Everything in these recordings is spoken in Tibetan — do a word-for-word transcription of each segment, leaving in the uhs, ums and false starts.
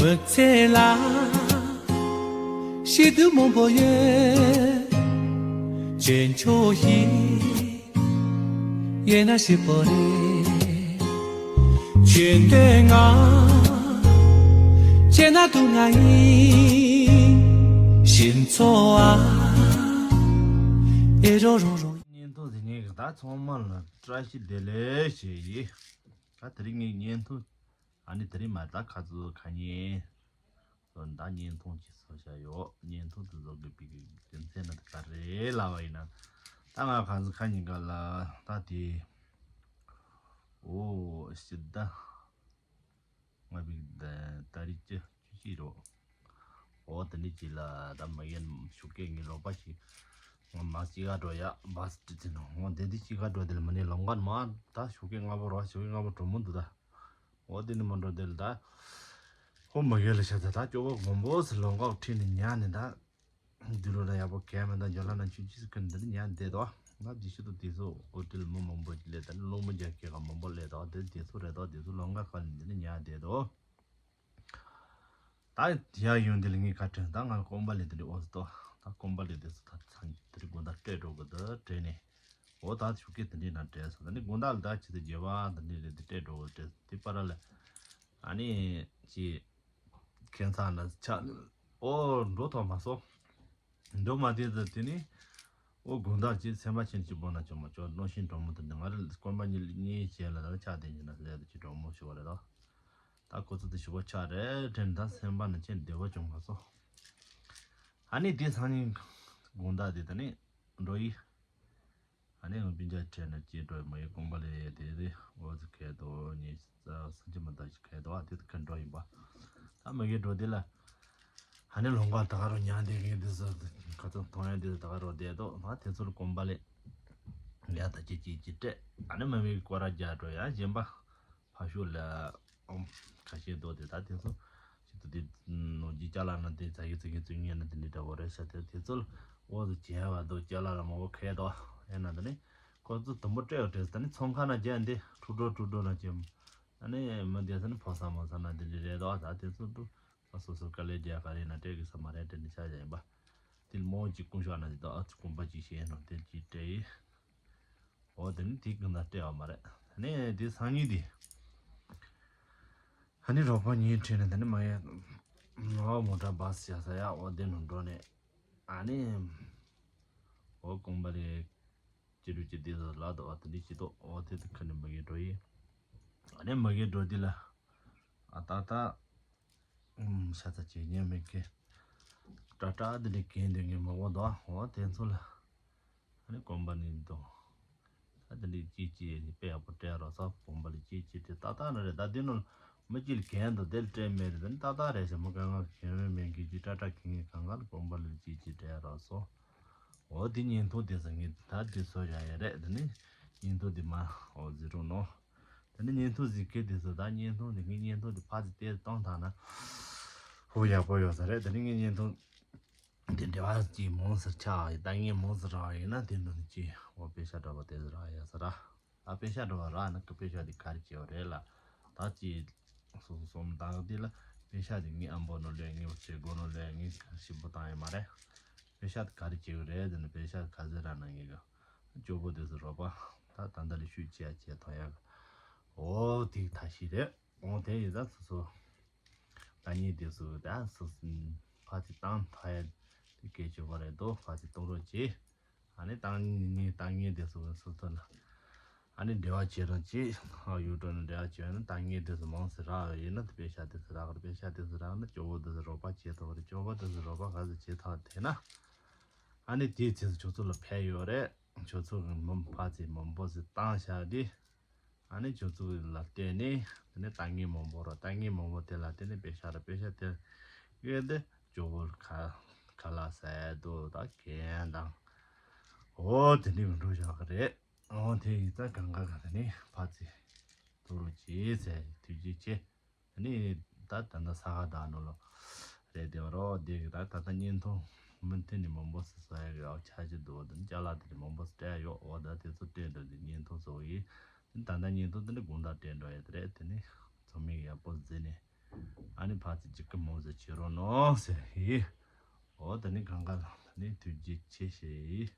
མི་ཚེ་ལ་ཤེས་རྒྱུ་མང་པོ་ཡོད། ཅན་ཆོ་ཧི་ཡེ་ན་ཤི་པོ་རེ། ཅན་ཏེ་ང་ཅན་ན་དུ་ང་ཡི་ཤིན་ཚོ་ཨ་ཨེ་རོ་རོ་རོ། བརྙན་ཐུང་འདི་ཉིད་ཀྱི་ད་ཚང་མ་ལ་བཀྲ་ཤིས་བདེ་ལེགས་ཞེས་ཡིན། ད་དེ་རིང་ངའི་བརྙན་ཐུང་ཨ་ནི་དེ་རིང་མ་ད་ཁ་ཚོ་ཁ་ཉེ་སོ་ད་བརྙན་ཐུང་ཅིག་བཟོ་བྱ་ཡོད། བརྙན་ཐུང་དུ་བཟོ་དགོས་པའི་རྒྱུ་མཚན་ནི་དེ་ག་རེ་ལབ་པ་ཡིན་ན། ད་ང་ཁ་ཚོ་ཁ་ཉིན་ག་ལ་ད་དེ་ཨོ་ཤི་ད་ང་བི་ད་རིག་ཅི་ཅི་ཅི་རོ། ཨོ་དེ་ནི་ཅི་ལ་ད་མ་ཡན་ཤུགས་ཀྱི་ངའི་རོགས་པ་ཞིག་ང་མ་ཅི་ག་འགྲོ་ཡ་བ་སི་ཏི་ནོ་ང་དེ་འདི་ཅི་ག་འགྲོ་དེ་ལ་མ་ནི་ལོང་ག་མ་ད་ཤུགས་ཀྱི་ང་པོ་རོ་ཤུགས་ཀྱི་ང་པོ་གྲོ་མོ་འདུག་ད། འོ་དེ་ནི་མ་འགྲོ་དེ་ལ་ད། ཧོ་མ་གེ་ལ་ཤ་ཚ་ད་ཅོ་བོ་མང་པོ་སི་ལོང་ག་ཁྲིད་ནི་ཉ་ནི་ད། འདི་ལོ་ན་ཡག་པོ་གས་མེད་ད་འཇོ་ལ་ན་ཆུ་ཅི་སི་ཀི་འདི་ནི་ཉ་བསྡད་དོ། ང་འདི་ཤི་ཏུ་དེ་ཚོ་ཧོ་ཏེལ་མི་མང་པོ་ཅི་ལས་ད་ནི་ལོ་མི་རྒྱ་སྐྱེ་ག་མང་པོ་ལས་དོ་དེ་དེ་ཚོ་རེད་དོ་དེ་ཚོ་ལོང་ག་ཁ་ནི་འདི་ནི་ཉ་བསྡད་དོ། ད་ཡ་ཡོང་དེ་ལ་ངའི་ཁ་དྲན་ད་ང་ཀོམ་པ་ལི་དེ་འདྲི་འོ་སི་ཏོ། ད་ཀོམ་པ་ལི་དེ་ཚོ་ད་ཚང་དེ་རིགས་དགོན་བདག་སྤྲད་འགྲོ་གི་འདུག་སྤྲད་ནས། འོ་ད་ཤུགས་ཀྱི་དེ་འདྲི་ན་སྤྲད་སོང་ད་ནི་དགོན་བདག་ལ་ད་ཆི་ཟེར་རྒྱལ་བ་དེ་འདྲི་རེད་དེ་སྤྲད་འགྲོ་གི་སྤྲད་དེ་པ་ར་ལ། ཨ་ནི་ཅི། ཁྱེད་ཚང་ན་ཆ། འོ་འགྲོ་ཐོག་མ་སོང་། འགྲོ་མ་དེ་ཚོ་དེ་ནི། འོ་དགོན་བདག་ཅིག་ཚན་པ་ཆེན་གཅིག་པོ་ན་ཅོ་མ་ཅོ་གནོད་ཤིན་གྲོགས་མོ་དེ་འདྲི་ང་རེ་ཀོམ་པ་ལི་གཉིས་བྱས་ལ་ད་ཆ་དེ་ཉིན་ན་ལས་དེ་ཅི་གྲོགས་མོ་ཞུ་བ་རེད་དོ། ད་ཁོ་ཚོ་དེ་ཞུ་བ་ཆགས་རེད་དྲན་ད་སེམས་པ་ནི་ཅན་བདེ་བོ་བྱུང་མ་སོང་། ཨ་ནི་དེ་སང་ཉིན་དགོང་དག་དེ་ད་ནི་འགྲོ་ཡི། ཨ་ནི་ང་སྤུན་ཀྱག་ཁྲེལ་ནས་སྐྱེས་འགྲོ་ཡི་མ་ཡི་ཀོང་པ་ལེ་དེ་དེ་འོ་ཙི་ཁའི་དོ་ཉི་ས་ས་ཅི་མ་ད་ཅི་ཁའི་དོ་ཨ་དེ་ཁ་འགྲོ་ཡིན་པ། ད་མ་གི་འགྲོ་དེ་ལ། ཨ་ནི་ལོང་ག་ད་ག་རོ་ཉང་དེ་གི་དེ་ས་ཁ་ཚང་མཐོང་ཡ་དེ་ད་ག་རོ་དེ་དོ་ང་དེ་ཚོ་ལ་ཀོང་པ་ལེ། ཡ་ད་ཅི་ཅི་ཅི་སྤྲད་ཨ་ནི་མ་མི་སྐོར་ར་རྒྱག་འགྲོ་ཡ་གཞན་པ། ཕ་ཤུལ་ལ་ཨོམ་ཁ་ཤས་འདུག་དེ་ད་དེ་ཚོ་ཅི་ཏུ་དེ་ནོ་ཇི་ཅ་ལག་ན་དེ་ཚ་གི་ཚ་གི་ཚུ་ཉན་ན་དེ་འདྲི་འདྲ་བོ་རེད་ཤ་དེ་དེ་ཚོ་ལ་འོ་དུ་བྱས་བ་འདུག་ཅ་ལག་ལ་མ་བོ་ཁའི་དོ་ཨེ་ན་དེ་ནི་ཁོ་ཚོ་དུམ་བུ་སྤྲད་བ་སྤྲད་ད་ནི་ཚོང་ཁང་ན་རྒྱ་འདི་ཁྲུ་ཁྲོ་ཁྲུ་ཁྲོ་ན་ཅི་ཨ་ནི་མི་དེ་ཚོ་ནི་ཕོ་ས་མོ་ས་ན་དེ་འདྲི་རེད་དོ་ད་དེ་ཚོ་འདུག་ཨ་སོ་སོ་དཀའ་ལས་རྒྱག་ག་རེ་ན་སྤྲད་གི་ས་མ་རེད་དྲན་ནི་ཆ་བཞག་ཡིན་པ། དེ་ལ་མོ་ཅིག་ཀུན་ཤོག་ན་དེ་དོ་ཨ་ཚོ་ཀུན་པ་ཅིག་ཤེས་ནོ་དེ་ཅིག་སྤྲད་ཡི། འོ་དེ་ནི་དེའི་ཀུན་ད་སྤྲད་བ་མ་རེད། ཨ་ནི་དེ་སང་ཉིན་དེ། ཨ་ནི་རོགས་པ་གཉིས་ཁྲིད་ནས་དེ་ནི་མ་ཡ། ནོ་མོ་ཊ་བཱ་སི་བྱ་ས་ཡ་འོ་དེ་ནང་འགྲོ་ནས། ཨ་ནི། འོ་ཀོང་པ་ལེ། ཅི་རུ་ཅི་དེ་ཚོ་ལ་དོ་བ་དེ་འདྲི་ཅི་དོ་འོ་དེ་དེ་ཁ་ནས་མ་གི་འགྲོ་ཡི། ཨ་ནི་མ་གི་འགྲོ་དེ་ལ། ཨ་ཏག་ཏག་ཤ་ཚ་བྱེད་ཉན་མེད་ཀི། ཀྲ་ཀྲ་འདི་ལས་གན་འདི་ངས་མ་གོ་འདུག་འོ་དེ་ཚོ་ལ། ཨ་ནི་ཀོམ་པ་ནི་འདུག་ཨ་འདི་ལས་ཅི་ཅི་ཡེ་ནི་དཔེ་ཡག་པོ་སྤྲད་རོགས་སོ་ཀོམ་པ་ལ་ཅི་ཅི་སྤྲད་ཏག་ཏག་ན་རེད་ད་འདི་ནོ་མི་གཅིག་ལ་གན་འདུག་དེ་ལ་སྤྲད་མེད་རེད་ད་ནི་ཏག་ཏག་རེད་ཤ་མི་གང་ག་གན་མེད་མེད་གི་ཅི་ཀྲ་ཀྲ་གི་ངས་གང་ག་ལ་ཀོམ་པ་ལ་ཅི་ཅི་སྤྲད་རོགས་སོ། འོ་དེ་བརྙན་ཐུང་དེ་ཚོ་ངས་ད་དེ་བཟོ་བཞག་ཡ་རེད་དེ་ནི་བརྙན་ཐུང་དེ་མ་འོ་ཟེར་རོགས་ནོ། དེ་ནི་བརྙན་ཐུང་གཟིགས་མཁན་དེ་ཚོ་ད་བརྙན་ཐུང་དེ་ངའི་བརྙན་ཐུང་དེ་ཕར་ཚུར་བལྟས་གཏོང་ཐང་ན། ཧུ་ཡག་པོ་ཡོད་ས་རེད་དེ་ནི་ངའི་བརྙན་ཐུང་། དེ་འབྲེལ་བ་ཅིག་མང་སར་ཆགས་ཡིན་ད་ངས་མང་སར་རག་ཡིན་ན་དེ་འདྲ་ནི་ཅིག་འོ་པེ་ཤ་འདྲ་བ་དེ་ཚོ་རག་ཡ་ས་ར། ད་པེ་ཤ་འདྲ་བ་རག་ན་ཀི་པེ་ཤ་དེ་ག་རེ་བྱེད་བ་རེད་ལ། ད་ཅིག་སོ་སོ་སོམ་དང་དེ་ལ་པེ་ཤ་དེ་ངའི་ཨམ་བོ་ནོ་ལོས་ངའི་བྱེད་སྒོ་ནོ་ལོས་ངའི་ག་ཞིབ་པོ་བཏང་ཡ་མ་རེད། པེ་ཤ་དེ་ག་རེ་བྱེད་བ་རེད་དེ་ནི་པེ་ཤ་ག་ཚོད་རག་ན་ངའི་ག་ཅོ་བོ་དེ་ཚོ་རོགས་པ། ད་ད་ད་ལས་ཤུགས་ཆེ་ཡ་ཆེ་ཐོ་ཡ་ག་འོ་དེ་ཐ་ཤི་རེད། འོ་དེ་ཡིན་ད་སོ་སོ། ད་ངས་དེ་སུ་ད་སུ་ཕ་ཚི་བཏང་ཐ་ཡ་དེ་སྐད་ཆོད་པ་རེད་དོ་ཕ་ཚི་གཏོང་རོགས་གྱིས། ཨ་ནི་ད་ངས་ད་ངས་དེ་སུ་སུ་ཐོན་ལ། ཨ་ནི་འབྲེལ་བ་བྱེད་རོགས་གྱིས། ཨ་ཡུ་ཊུབ་ནས་འབྲེལ་བ་བྱེད་ན་ད་ངས་དེ་སུ་མང་སུ་རག་ཡོད་ཡིན་ན་དེ་པེ་ཤ་དེ་སུ་རག་རེད་པེ་ཤ་དེ་སུ་རག་ན་ཇོ་བོ་དེ་སུ་རོགས་པ་བྱེད་ཐུབ་རེད་ཇོ་བོ་དེ་སུ་རོགས་པ་ག་ཚོད་བྱེད་ཐུབ་དེ་ན། ཨ་ནི་དེའི་ཚེ་སུ་ཁྱོད་ཚོ་ལ་ཕན་ཡོད་རེད། ཁྱོད་ཚོ་གི་མི་ཕ་ཚི་མང་པོ་ཞིག་བཏང་བཞག་དེ། ཨ་ནི་ཁྱོད་ཚོ་ལ་བརྟེན་ནས་དེ་ནས་ལྟ་ངན་མང་པོ་ར་ལྟ་ངན་མང་པོ་དེ་ལ་བརྟེན་ནས་པེ་ཤ་ར་པེ་ཤ་དེ་གཡོལ་ཏེ་ཇོ་བོར་ཁ་ཁ་ལག་ཟས་དུ་ད་གན་དང་། འོ་དེ་འདྲའི་མི་འགྲོ་བཞག་གི་རེད། འོ་དེ་ཡིན་ཙང་གང་ག་ག་དེ་ནས་ཕ་ཚི་ཐུག་རོགས་གྱིས་ཟེར་ཐུགས་རྗེ་ཆེ། ཨ་ནི་ད་ད་ལྟ་ས་ག་ཟླ་ནང་ལོ་རེད་དེ་རོ་དེ་གི་ད་ད་ལྟ་བརྙན་ཐུང་མུ་མཐུད་ནས་མང་པོ་སུ་བཟོ་ཡ་གི་འོ་ཆ་ཅི་འདུག་དེ་ནི་ཅ་ལག་དེ་ནི་མང་པོ་སུ་སྤྲད་ཡོད་འོ་ད་དེ་ཚོ་སྤྲད་འགྲོ་དེ་བརྙན་ཐུང་བཟོ་གི་ཡིན། ད་ལྟ་བརྙན་ཐུང་དེ་ནི་དགོང་དག་སྤྲད་འགྲོ་ཡ་དེ་རེད་དེ་ནི་ཚང་མས་ཡག་པོ་གཟིགས་ནས་ ཨ་ནི་ཕར་ཚུར་ཅིག་གི་མོ་ཟེར་བྱེད་རོགས་གནང་ཟེར་ཡི། འོ་ད་ནི་གང་ག་ལ་ད་ནི་ཐུགས་རྗེ་ཆེ་ཞེས་ཡི།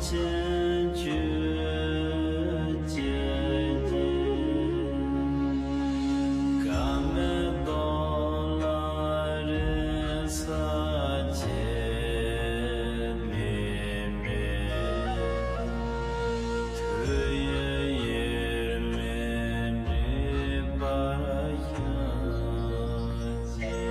ཆེན་བཅུད་བཅས་ཀྱི། ཀ་མད་སྟོབས་ལ་རེག་ས་ཆེ་ལི་མེད། ཐུ་ཡི་ཡེར་མེད་འདྲེས་པར་ཤར་གྱི།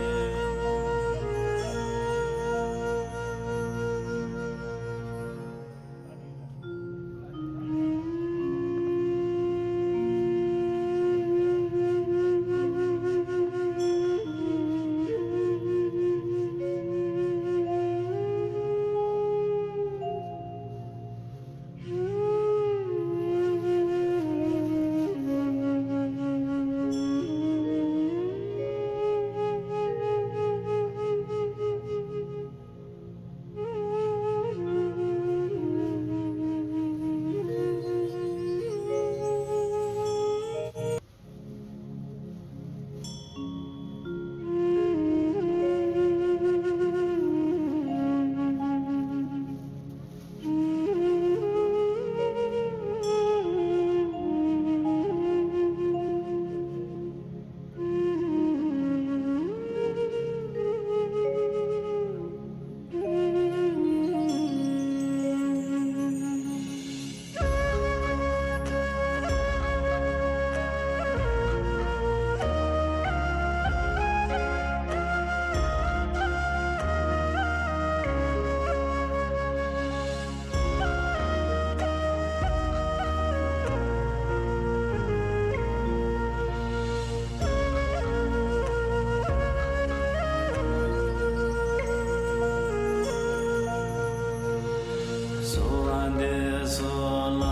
སོ་ཨ་འདི་སོ་བླ་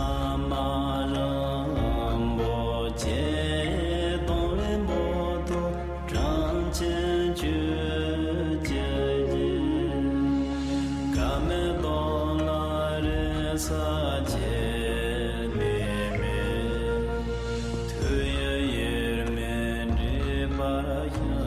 མ་རིན་པོ་ཆེ། སྟོང་པའི་འབུམ་ཐོག་གྲངས་ཅན་བཅུད་བཅས་ཀྱི། ཀ་མད་སྟོབས་ལ་རེག་ས་ཆེ་ལི་མེད། ཐུ་ཡི་ཡེར་མེད་འདྲེས་པར་ཤར།